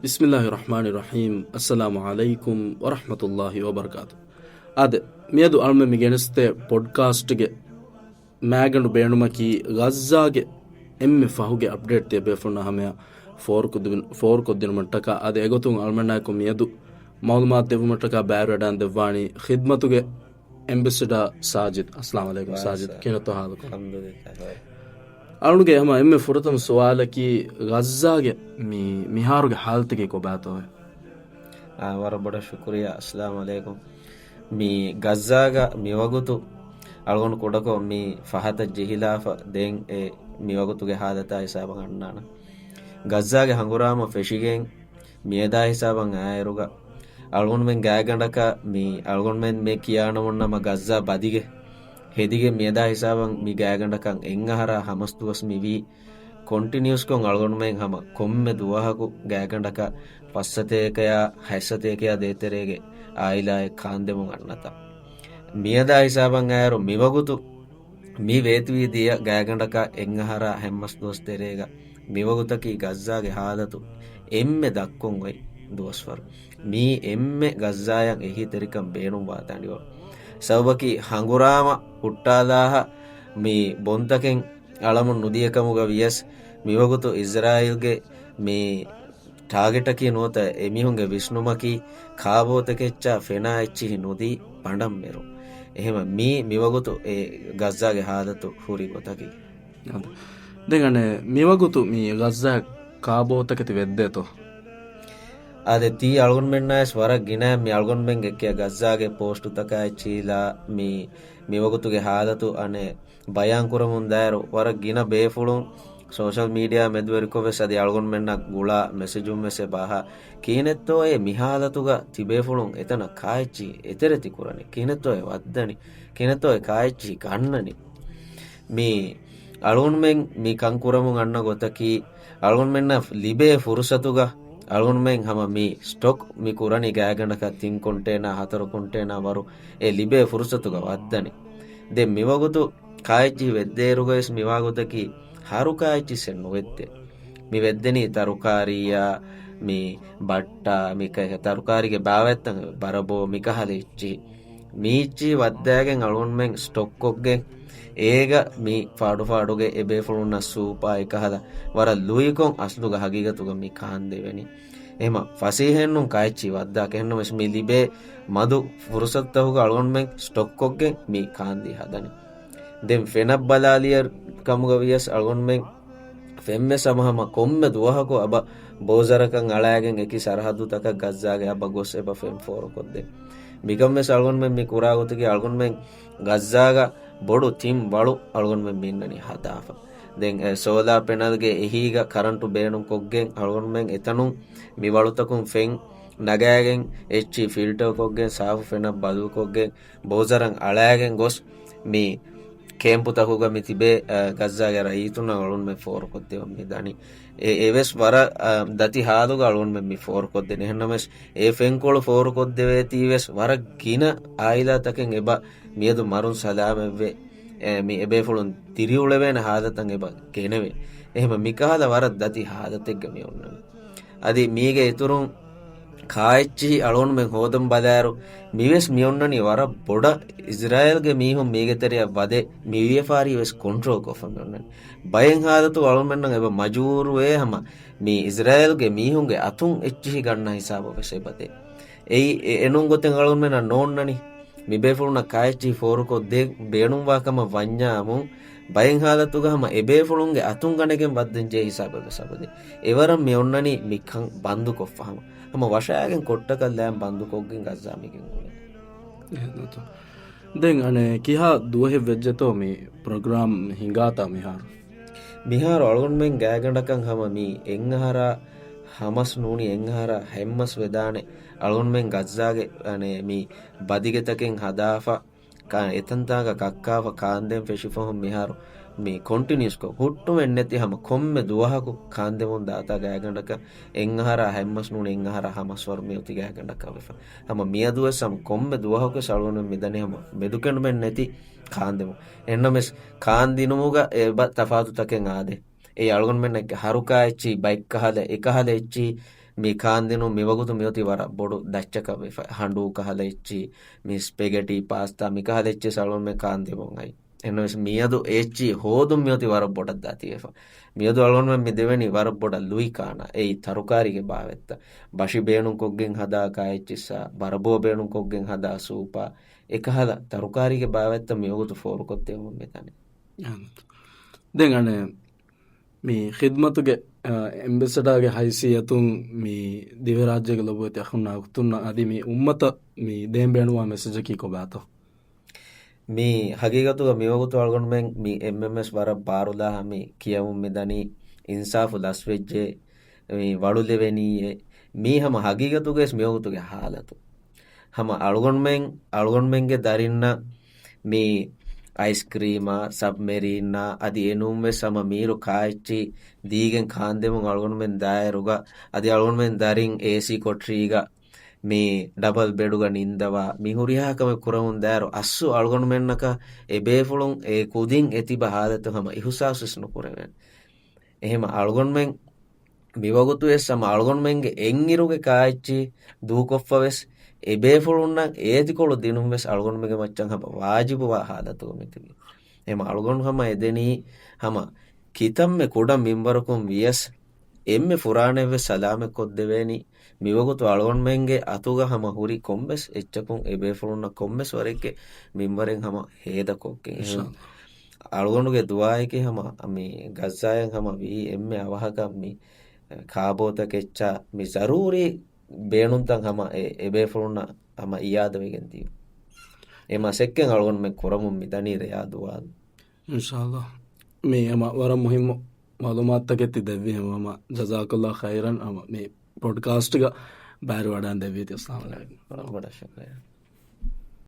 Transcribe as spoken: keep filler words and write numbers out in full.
ބިސްމިއްލާހި ރަޙްމާނި ރަޙީމް. އައްސަލާމު ޢަލައިކުމް ވަރަޙްމަތުﷲި ވަބަރަކާތު. އާދެ، މިއަދު އަޅުމެން މި ގެނެސްދޭ ޕޮޑްކާސްޓްގެ މާގަނޑު ބޭނުމަކީ ޣައްޒާގެ އެންމެ ފަހުގެ އަޕްޑޭޓް ތިޔަބޭފުޅުންނާ ހަމަޔަށް ފޯރުކޮށްދިނު-، ފޯރުކޮށްދިނުމަށްޓަކާ. އާދެ، އެގޮތުން އަޅުމެންނާއެކު މިއަދު މަޢުލޫމާތު ދެއްވުމަށްޓަކާ ބައިވެރިވެޑާން ދެއްވާނީ ޚިދްމަތުގެ އެމްބެސެޑާ ސާޖިދް. އައްސަލާމު ޢަލައިކުމް ސާޖިދް، ކިހިނެއްތޯ ޙާލުކަން؟ އަލްޙަމްދުލިއްލާހި. އަޅުގެ ހަމަ އެންމެ ފުރަތަމަ ސުވާލަކީ ޣައްޒާގެ މި-، މިހާރުގެ ޙާލަތުގެ ކޮބާތޯ؟ އާ، ވަރަށް ބޮޑަށް ޝުކުރިއްޔާ. އައްސަލާމު ޢަލައިކުމް. މި ޣައްޒާގަ މިވަގުތު އަޅުގަނޑު ކުޑަކޮށް މި ފަހަތަށް ޖެހިލާފަ ދެން އެ މިވަގުތުގެ ޙާލަތާ ހިސާބަށް އަންނާނަން. ޣައްޒާގެ ހަނގުރާމަ ފެށިގެން މިއަދާ ހިސާބަށް އާއިރުގަ އަޅުގަނޑުމެން ގާތްގަނޑަކަށް މި އަޅުގަނޑުމެން މި ކިޔާނަމުން ނަމަ ޣައްޒާ ބަދިގެ ހެދިގެން މިއަދާ ހިސާބަށް މި ގާތްގަނޑަކަށް އެއްއަހަރާ ހަމަސް ދުވަސް މިވީ. ކޮންޓިނިއުސްކޮށް އަޅުގަނޑުމެން ހަމަ ކޮންމެ ދުވަހަކު ގާތްގަނޑަކަށް ފަސްސަތޭކަޔާ ހަތްސަތޭކަޔާ ދޭތެރޭގެ އާއިލާއެއް ކާންދެމުން އަންނަތާ. މިއަދާ ހިސާބަށް އައިރު މިވަގުތު މި ވޭތުވީ ދިޔަ ގާތްގަނޑަކަށް އެއްއަހަރާ ހަތްމަސް ދުވަސް ތެރޭގަ މިވަގުތަކީ ޣައްޒާގެ ޙާލަތު އެންމެ ދަށްކޮށް އޮތް ދުވަސްވަރު. މީ އެންމެ ޣައްޒާޔަށް އެހީތެރިކަން ބޭނުންވާ ދަނޑިވަޅު. ސަބަބަކީ ހަނގުރާމަ ހުއްޓާލާހަށް މި ބޮންތަކެއް އަޅަމުން ނުދިޔަ ކަމުގަ ވިޔަސް މިވަގުތު އިޒްރާއީލްގެ މި ޓާގެޓަކީ ނުވަތަ އެމީހުންގެ ވިސްނުމަކީ ކާބޯތަކެއްޗާ ފެނާ އެއްޗިހި ނުދީ ބަނޑަށް މެރު. އެހެމަ މީ މިވަގުތު އެ ޣައްޒާގެ ޙާލަތު ހުރި ގޮތަކީ. ދެން އަނެއް މިވަގުތު މި ޣައްޒާ ކާބޯތަކެތި ވެއްދޭތޯ؟ އާދެ، ތީ އަޅުގަނޑުމެންނާވެސް ވަރަށް ގިނަ މި އަޅުގަނޑުމެންގެ ކިޔާ ޣައްޒާގެ ޕޯސްޓުތަކާ އެއްޗިހިލާ މި މިވަގުތުގެ ޙާލަތު އަނެއް ބަޔާންކުރަމުން ދާއިރު ވަރަށް ގިނަ ބޭފުޅުން ސޯޝަލް މީޑިއާ މެދުވެރިކޮށްވެސް އަދި އަޅުގަނޑުމެންނަށް ގުޅާ މެސެޖުންވެސް އެބަ އަހާ. ކިހިނެއްތޯއޭ މި ޙާލަތުގަ ތިބޭފުޅުން އެތަނަށް ކާއެއްޗިހި އެތެރެތި ކުރަނީ؟ ކިހިނެއްތޯއޭ ވައްދަނީ؟ ކިހިނެއްތޯއޭ ކާއެއްޗިހި ގަންނަނީ؟ މި އަޅުގަނޑުމެން މި ކަން ކުރަމުން އަންނަ ގޮތަކީ، އަޅުގަނޑުމެންނަށް ލިބޭ ފުރުސަތުގަ އަޅުގަނޑުމެން ހަމަ މި ސްޓޮކް މި ކުރަނީ ގާތްގަނޑަކަށް ތިން ކޮންޓޭނާ، ހަތަރު ކޮންޓޭނާ ވަރު އެ ލިބޭ ފުރުސަތުގަ ވައްދަނީ. ދެން މިވަގުތު ކާއެއްޗިހި ވެއްދޭއިރުގަވެސް މިވާ ގޮތަކީ ހަރު ކާއެއްޗިހި ސެއް ނުވެއްދޭ. މި ވެއްދެނީ ތަރުކާރީއާ، މި ބައްޓާ، މި ކަ-، ތަރުކާރީގެ ބާވަތްތައް، ބަރަބޯ، މިކަހަލަ އެއްޗިހި. މީއްޗި ވައްދާގެން އަޅުގަނޑުމެން ސްޓޮކްކޮށްގެން، އޭގަ މި ފާޑުފާޑުގެ އެބޭފުޅުންނަށް ސޫޕާ އެކަހަލަ ވަރަށް ލުއިކޮށް އަސްލުގަ ހަގީގަތުގަ މި ކާންދެވެނީ. އެހެމަ ފަސޭހައެއްނު ކާއެއްޗި ވައްދާކަށް. އެހެންނަމަވެސް މި ލިބޭ މަދު ފުރުސަތުތަކުގަ އަޅުގަނޑުމެން ސްޓޮކްކޮށްގެން މި ކާންދީ ހަދަނީ. ދެން ފެނަށް ބަލާލިޔަ ކަމުގަ ވިޔަސް އަޅުގަނޑުމެން ފެންވެސް ހަމަ ހަމަ ކޮންމެ ދުވަހަކު އަބަ ބޯޒަރަކަށް އަޅާގެން އެކި ސަރަހައްދުތަކަށް ގައްޒާގެ އަބަ ގޮސް އެބަ ފެން ފޯރުކޮށްދޭ. މިކަންވެސް އަޅުގަނޑުމެން މި ކުރާ ގޮތަކީ އަޅުގަނޑުމެން ގައްޒާގަ ބޮޑު ތިން ވަޅު އަޅުގަނޑުމެން މި އިންނަނީ ހަދާފަ. ދެން އެ ސޯލާ ޕެނަލްގެ އެހީގަ ކަރަންޓު ބޭނުންކޮށްގެން އަޅުގަނޑުމެން އެތަނުން މި ވަޅުތަކުން ފެން ނަގާގެން އެއްޗި ފިލްޓަރކޮށްގެން ސާފު ފެނަށް ބަދަލުކޮށްގެން ބޯޒަރަށް އަޅާގެން ގޮސް މި ކޭމްޕުތަކުގަ މި ތިބޭ، އަ، ގައްޒާގެ ރައްޔިތުންނަށް އަޅުގަނޑުމެން ފޯރުކޮށްދެވަން މި ދަނީ. އެ، އެވެސް ވަރަށް، އަ، ދަތި ހާލުގަ އަޅުގަނޑުމެން މި ފޯރުކޮށްދޭނެ. އެހެންނަމަވެސް އެ ފެންކޮޅު ފޯރުކޮށްދެވޭތީވެސް ވަރަށް ގިނަ އާއިލާތަކެއް އެބަ މިއަދު މަރުން ސަލާމަތްވެ، އެ، މި އެބޭފުޅުން ދިރިއުޅެވޭނެ ހާލަތަށް އެބަ ގެނެވޭ. އެހެމަ މިކަހަލަ ވަރަށް ދަތި ހާލަތެއްގަ މި އޮންނަނީ. އަދި މީގެ އިތުރުން ކާއެއްޗިހި އަޅުގަނޑުމެން ހޯދަން ބަލާއިރު، މިވެސް މި އޮންނަނީ ވަރަށް ބޮޑަށް އިޒްރާއީލްގެ މީހުން މީގެ ތެރެއަށް ވަދެ، މި ވިޔަފާރީ ވެސް ކޮންޓްރޯލް ކޮށްފަ މި އޮންނަނީ. ބައެއް ހާލަތު އަޅުގަނޑުމެންނަށް އެބަ މަޖުބޫރުވޭ ހަމަ މި އިޒްރާއީލްގެ މީހުންގެ އަތުން އެއްޗިހި ގަންނަ ހިސާބަށް ވެސް އެބަ ދޭ. އެއީ އެ-، އެނޫން ގޮތެއް އަޅުގަނޑުމެންނަށް ނޯންނަނީ. މި ބޭފުޅުންނަށް ކާއެއްޗިހި ފޯރުކޮށްދޭން ބޭނުންވާ ކަމަށް ވަންޏާމު، ބައެއް ހާލަތުގަ ހަމަ އެބޭފުޅުންގެ އަތުން ގަނެގެން ވައްދަންޖެހޭ ހިސާބަށް ވެސް އެބަދޭ. އެވަރަށް މި އޮންނަނީ މި ކަން ބަންދުކޮށްފަ ހަމަ. ހަމަ ވަށާގެން ކޮށްޓަކަށް ލާން ބަންދުކޮށްގެން ގައްޒާ މިގެން އުޅެނީ. އެހެންނުތޯ. ދެން އަނެއް ކިހާ ދުވަހެއް ވެއްޖެތޯ މި ޕްރޮގްރާމް ހިނގާތާ މިހާރު؟ މިހާރު އަޅުގަނޑުމެން ގާތްގަނޑަކަށް ހަމަ މި އެއްއަހަރާ ހަމަސް ނޫނީ އެއްއަހަރާ ހަތްމަސް ވެދާނެ އަޅުގަނޑުމެން ގައްޒާގެ އަނެއް މި ބަދިގެތަކެއް ހަދާފަ، ކާ-، އެތަންތާގަ ކައްކާފަ ކާންދޭން ފެށިފަހުން މިހާރު މި ކޮންޓިނިއުސްކޮށް ހުއްޓުމެއް ނެތި ހަމަ ކޮންމެ ދުވަހަކު ކާންދެމުން ދާތާ ގާތްގަނޑަކަށް އެއްއަހަރާ ހަތްމަސް ނޫނީ އެއްއަހަރާ ހަމަސް ވަރު މިއޮތީ ގާތްގަނޑަކަށް ވެފަ. ހަމަ މިއަދުވެސް ހަމަ ކޮންމެ ދުވަހަކުވެސް އަޅުގަނޑުމެން މިދަނީ ހަމަ މެދުކެނޑުމެއް ނެތި ކާންދެމުން. އެހެންނަމަވެސް ކާންދިނުމުގަ އެބަ ތަފާތުތަކެއް އާދޭ. އެ އަޅުގަނޑުމެންނަށް ހަރުކާ އެއްޗިހި ބައެއްކަހަލަ އެކަހަލަ އެއްޗިހި މި ކާންދިނުން މިވަގުތު މިއޮތީ ވަރަށް ބޮޑު ދައްޗަކަށް ވެފަ. ހަނޑޫ ކަހަލަ އެއްޗި، މި ސްޕެގެޓީ ޕާސްތާ މިކަހަލަ އެއްޗިސް އަޅުގަނޑުމެން ކާންދެމުން އައި. އެހެންވެސް މިއަދު އެއްޗި ހޯދުން މިއޮތީ ވަރަށް ބޮޑަށް ދާތީވެފަ. މިއަދު އަޅުގަނޑުމެން މި ދެވެނީ ވަރަށް ބޮޑަށް ލުއި ކާނާ. އެއީ ތަރުކާރީގެ ބާވަތްތައް. ބަށި ބޭނުންކޮށްގެން ހަދާ ކާއެއްޗިއްސާ، ބަރަބޯ ބޭނުންކޮށްގެން ހަދާ ސޫޕާ، އެކަހަލަ ތަރުކާރީގެ ބާވަތްތައް މިވަގުތު ފޯރުކޮށްދެވުމަށް މިދަނީ. އާން. ދެން އަނެއް މި ޚިދްމަތުގެ، އަ، އެމްބެސެޑާގެ ހައިސިއްޔަތުން މި ދިވެހިރާއްޖޭގެ ލޮބުވެތި އަޚުންނާ އުޚްތުންނަށް އަދި މި އުއްމަތަށް މި ދޭން ބޭނުންވާ މެސެޖަކީ ކޮބާތޯ؟ މި ހަގީގަތުގަ މިވަގުތު އަޅުގަނޑުމެން މި އެމްއެމްއެސް ވަރަށް ބާރުލާހަ މި ކިޔަމުން މިދަނީ، އިންސާފު ލަސްވެއްޖެ، މި ވަޅުލެވެނީއޭ. މީ ހަމަ ހަގީގަތުގައި މިވަގުތުގެ ހާލަތު. ހަމަ އަޅުގަނޑުމެން، އަޅުގަނޑުމެންގެ ދަރިންނަށް މި އައިސްކްރީމާ، ސަބްމެރީންއާ، އަދި އެނޫންވެސް ހަމަ މީރު ކާއެއްޗި ދީގެން ކާންދެމުން އަޅުގަނޑުމެން ދާއިރުގަ، އަދި އަޅުގަނޑުމެން ދަރިން އޭސީ ކޮޓަރީގަ މި ޑަބަލް ބެޑުގަ ނިންދަވާ، މި ހުރިހާ ކަމެއް ކުރަމުން ދާއިރު އަސްލު އަޅުގަނޑުމެންނަކަށް އެބޭފުޅުން އެ ކުދިން އެ ތިބަ ހާލަތު ހަމަ އިހުސާސްވެސް ނުކުރެވޭނެ. އެހެމަ އަޅުގަނޑުމެން މިވަގުތުވެސް ހަމަ އަޅުގަނޑުމެންގެ އެއްއިރުގެ ކާއެއްޗި ދޫކޮށްފަވެސް، އެބޭފުޅުންނަށް އޭތިކޮޅު ދިނުންވެސް އަޅުގަނޑުމެންގެ މައްޗަށް ހަމަ ވާޖިބުވާ ހާލަތުގަ މިތިބީ. އެހެމަ އަޅުގަނޑު ހަމަ އެދެނީ ހަމަ ކިތަންމެ ކުޑަ މިންވަރަކުން ވިޔަސް، އެންމެ ފުރާނައެއްވެސް ސަލާމަތްކޮށްދެވޭނީ. މިވަގުތު އަޅުގަނޑުމެންގެ އަތުގަ ހަމަ ހުރި ކޮންމެސް އެއްޗަކުން އެބޭފުޅުންނަށް ކޮންމެސް ވަރެއްގެ މިންވަރެއް ހަމަ ހޭދަކޮށްގެން. އިންޝާﷲ. އަޅުގަނޑުގެ ދުޢާއަކީ ހަމަ މި ޣައްޒާއަށް ހަމަ ވީ އެންމެ އަވަހަކަށް މި ކާބޯތަކެއްޗާ މި ޒަރޫރީ ބޭނުންތައް ހަމަ އެ، އެބޭފުޅުންނަށް ހަމަ އިޔާދަވެގެން ދިޔުން. އެ މަސައްކަތް އަޅުގަނޑުމެން ކުރަމުން މިދަނީ ރެޔާ ދުވާލު. އިންޝާﷲ. މި ހަމަ ވަރަށް މުހިއްމު މަޢުލޫމާތުތަކެއް ތި ދެއްވީ ހަމަ، ހަމަ ޖަޒާކަﷲ ޚައިރަން. ހަމަ މި ޕޮޑްކާސްޓްގަ ބައިވެރިވަޑައިގެން ދެއްވީތީ. އައްސަލާމު ޢަލައިކުމް. ވަރަށް ބޮޑަށް ޝުކުރިއްޔާ.